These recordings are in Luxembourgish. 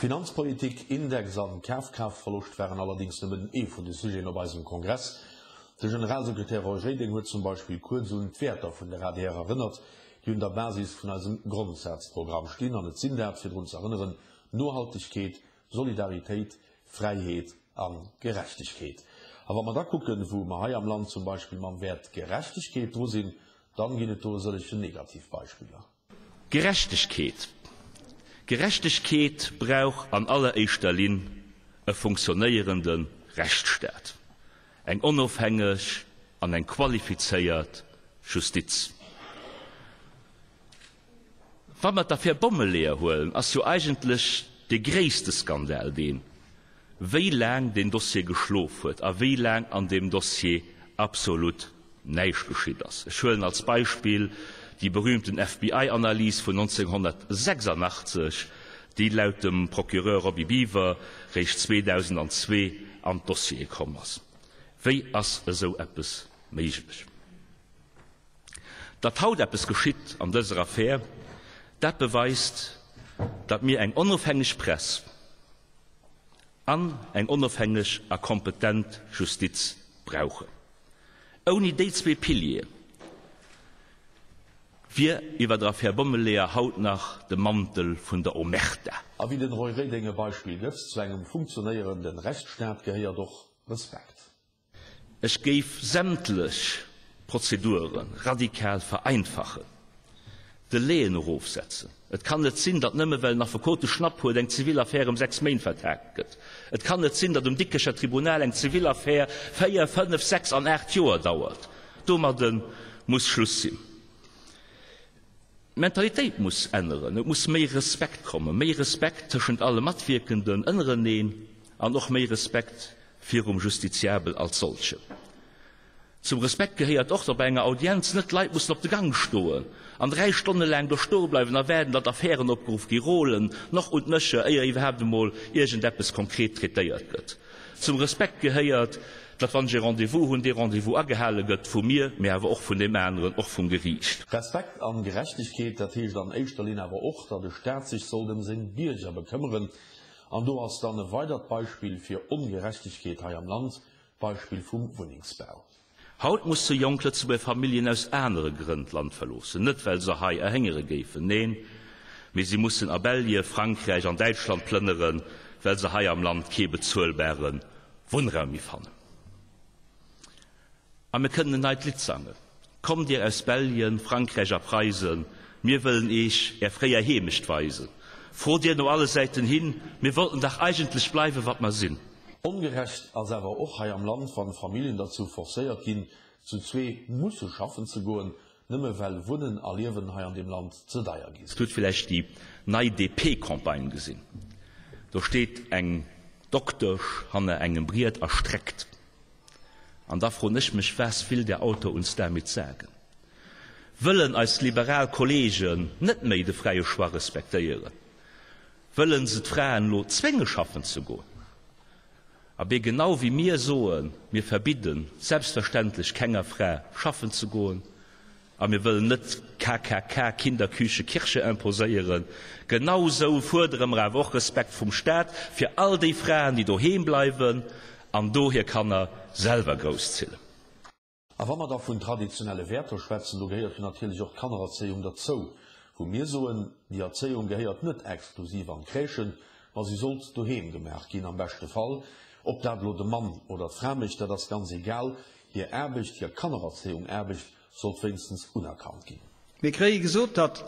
Finanzpolitik, Index an Kafkraaftverloscht waren allerdéngs nëmmen ee vun de Sujeten op eisem Kongress. De Generalsekretär Roy Reding huet zum Beispill kuerz un d'Wäerter vun der adr erënnert, déi un der Basis vun eisem Grondsazprogramm stinn. An et sinn dat, fir drun ze erënneren, Nohaltegkeet, Solidaritéit, Fräiheet a Gerechtegkeet. A wa mer da kucken, wou mer hei am Land zum Beispill mam Wäert Gerechtegkeet dru sinn, dann ginn et do e sëllegen negativ Beispiller. Gerechtegkeet. Gerechtegkeet brauch an alleréischter Linn e funktionéierende Rechtsstaat, eng onofhängeg an eng qualifizéiert Justiz. Wa mer d'Affär Bommeleeër huelen, ass jo eigentlech dee gréisste Skandal deen, wéi laang deen Dossier geschlof huet a wéi laang an deem Dossier absolut näischt geschitt ass. Ech huelen als Beispill déi berühmten FBI-Analys vun 1986, déi laut dem Procureur Roby Biwer réischt 2002 an d'Dossiere komm ass. Wéi ass esou eppes méiglech? Datt haut eppes geschitt an dëser Affär, dat beweist, datt mir eng onofhängeg Press an eng onofhängeg a kompetent Justiz brauchen. Ouni déi zwee Piliere wier iwwer der Affär Bommeleeër haut nach de Mantel vun der Omerta. A wéi den Roy Reding e Beispill gëtt, zu engem funktionéierenden Rechtsstaat gehéiert och Respekt. Ech géif sämtlech Prozedure radikal vereinfachen, Delaien erofsetzen. Et kann net sinn, datt nëmme well en Affekot de Schnapp huet, eng zivil Affär ëm 6 Méint vertaagt gëtt. Et kann net sinn, datt um Dikrecher Tribunal eng zivil Affär 4, 5, 6 an 8 Joer dauert. Domadde muss Schluss sinn. D'Mentalitéit muss änneren, et muss méi Respekt kommen, méi Respekt tëschent alle Matwierkenden ënnereneen an och méi Respekt virum Justiziabel als solchen. Zum Respekt gehéiert och, datt bei enger Audienz net d'Leit mussen op de Gang stoen an 3 Stonne laang do stoe bleiwen a waarden, datt Affären opgeruff gi, Rôlen noch und nöcher, éier iwwerhaapt emol iergendeppes konkret traitéiert gëtt. Zum Respekt gehéiert, datt wann ech e Rendez-vous hunn, dee Rendez-vous agehale gëtt, vu mir, mee awer och vun deem aneren, och vum Geriicht. Respekt an Gerechtegkeet, dat heescht an éischter Linn awer och, datt e Staat sech sollt ëm seng Bierger bekëmmeren. An do ass dann e weidert Beispill fir Ongerechtegkeet hei am Land, d'Beispill vum Wunnengsbau. Haut musse jonk Lëtzebuerger Familljen aus anere Grënn d'Land verloossen, net well se hei erhéngere géifen, neen, mee si mussen a Belje, Frankräich an Däitschland plënneren, well se hei am Land kee bezuelbare Wunnraum méi fannen. A mir kënnen en neit Lidd sangen, Kommt dir aus Belgien, Frankräich a Preisen, mir wëllen eech är fréier Heemecht weisen. Frot dir no alle Säiten hin, mir wollten dach eigentlech bleiwen, wat mer sinn. Ongerecht ass awer och hei am Land, wann Familljen derzou forcéiert ginn, zu zwee musse schaffen ze goen, nëmme well Wunnen a Liewen hei an deem Land ze deier gi sinn. Hutt villäicht déi nei DP-Campagne gesinn? Do steet eng Doktesch hanner engem Briet a streckt. An da froen ech mech, Was will der Autor uns damit sagen? Wëllen eis liberal Kollegen net méi de fräie Choix respektéieren? Wëllen se d'Fraen elo zwénge schaffen ze goen? Abee, genau wéi mir soen, mir verbidden selbstverständlech kenger Fra schaffen ze goen a mir wëllen net KKK, Kinderküche, Kirche imposéieren, genau esou fuerdere mer awer och Respekt vum Staat fir all déi Fraen, déi doheem bleiwen an do hir Kanner selwer grousszillen. A wa mer da vun traditionelle Wäerter schwätzen, do gehéiert jo natierlech och d'Kannererzéiung derzou, wou mir soen, déi Erzéiung gehéiert net exklusiv an d'Crèchen, ma si sollt doheem gemaach ginn am beschte Fall. Ob dat elo de Mann oder d'Fra mécht, dat ass ganz egal, hir Aarbecht, hir Kannererzéiung-Aarbecht sollt wéinstens unerkannt ginn. Mir kréie gesot, datt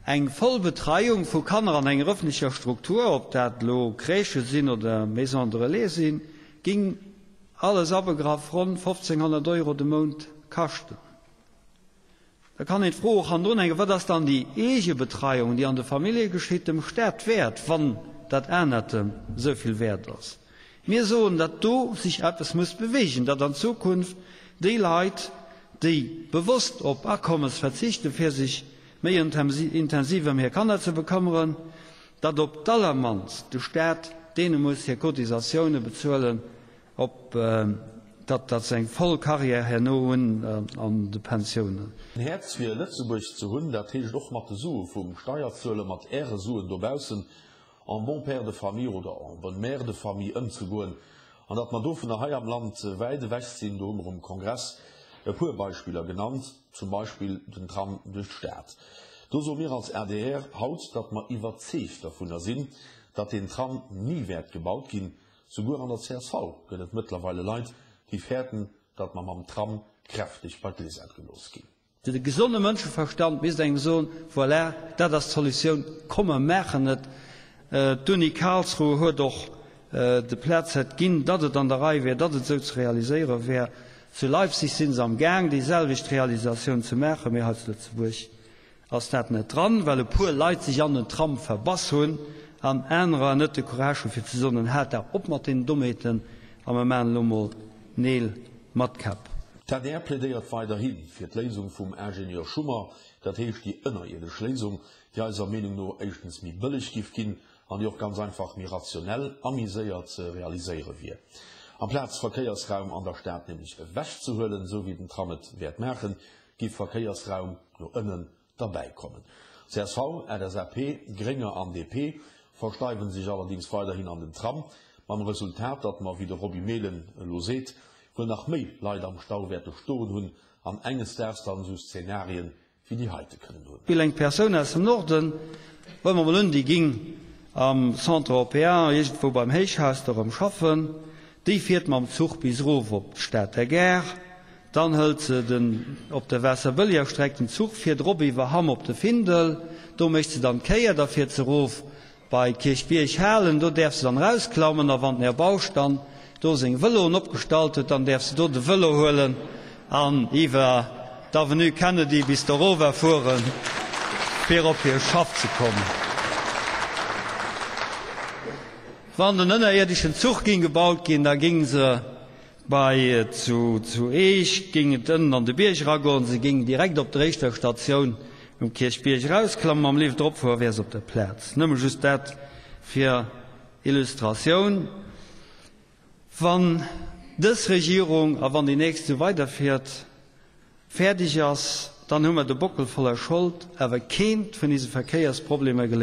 eng voll Betreiung vu Kanner an enger ëffentlecher Struktur, ob dat elo Crèchë sinn oder Maisons de relais sinn, ging alles abegraff ronn 1.500 Euro de Mount kaschten. Da kann een d'Fro och hannendrun hänken, Wat ass dann déi Eegebetreiung, déi an de Famillje geschitt, dem Staat wäert, wann dat anert em esou vill wäert ass? Mir soen, datt do sech eppes muss bewegen, datt an Zukunft déi Leit, déi bewosst op Akommes verzichten, fir sech méi intensiv ëm hir Kanner ze bekëmmeren, datt op d'allermannst de Staat deene muss hir Cotisatioune bezuelen, op datt datt se eng voll Carrière herno hunn an de Pensiounen. En Häerz fir Lëtzebuerg ze hunn, dat heescht och mat de Sue vum Steierzueler, mat Äre Suen dobaussen. en bon père de famille oder en bonne mère de famille ëmzegoen. An datt mer dovunner hei am Land wäit ewech sinn, do hu mer um Kongress e puer Beispiller genannt, zum Beispill den Tram duerch d'Stad. Do soe mir als adr haut, datt mer iwwerzeegt dervunner sinn, datt deen Tram ni wäert gebaut ginn. Souguer an der csv gëtt et mëttlerweile Leit, déi fäerten, datt mer mam Tram kräfteg bei d'Lisette gelooss ginn. De gesonde Mënscheverstand misst engem soen, Voilà, dat ass d'Solutioun, komm mer maachen et. D'Uni Karlsruhe huet och de Plazet ginn, datt et an der Rei wär, datt et esou ze realiséiere wär. Zu Leipzig si se am Gaang, déi selwecht Realisatioun ze maachen, mee hei zu Lëtzebuerg ass dat net dran, well e puer Leit sech an den Tram verbass hunn an anerer net de Courage hu fir ze soen, Haalt dach op mat deenen Dommheeten a mer maachen elo mol Neel mat Käpp. D'adr plädéiert weiderhi fir d'Léisung vum Ingenieur Schummer, dat heescht déi ënnerierdesch Léisung, déi eiser Meenung no éischtens méi bëlleg giff ginn an déi och ganz einfach méi rationell a méi séier ze realiséiere wier. Amplaz Verkéiersraum an der Stad nämlech ewechzehuelen, esou wéi den Tram et wäert maachen, giff Verkéiersraum no ënnen derbäi kommen. Csv, LSAP, Grénger an DP versteiwen sech allerdings weiderhin an den Tram, mam Resultat, datt mer, wéi de Roby Mehlen elo seet, wuel nach méi Leit am Stau wäerte stoen hunn an enges Daags dann esou Szenarien wéi déi heite kënnen hunn. Will eng Persoun aus dem Norden, huele mer mol un, déi ging am Centre Européen iergendwou beim Héichhaus do erëm schaffen, déi fiert mam Zuch bis erof op d'Stater Gare, Dann hëlt se den op der Waasserbëlleger Streck den Zuch, fiert erop iwwer Hamm op de Findel, do mécht se dann d'Kéier, da fiert se erof bei d'Kierchbierg Halen, do däerf se dann erausklammen a wann den Här Bausch dann do seng Vëloen opgestallt huet, dann däerf se do de Vëlo huelen an iwwer d'Avenue Kennedy bis dorower fueren, fir op hir Schaff ze kommen. Wann den ënnerierdeschen Zuch ging gebaut ginn, da ging se Bei zu zu Eech géing et ënnen an de Bierg eragoen. Se géing direkt op der éischter Statioun um Kierchbierg erausklammen, mam Lift eropfueren, wär se op der Plaz. Nëmme just dat fir Illustratioun. Wann dës Regierung a wann déi nächst esou weiderfiert, fäerdeg ass, dann hu mer de Bockel voller Schold, awer keent vun ise Verkéiersproblemer geléist.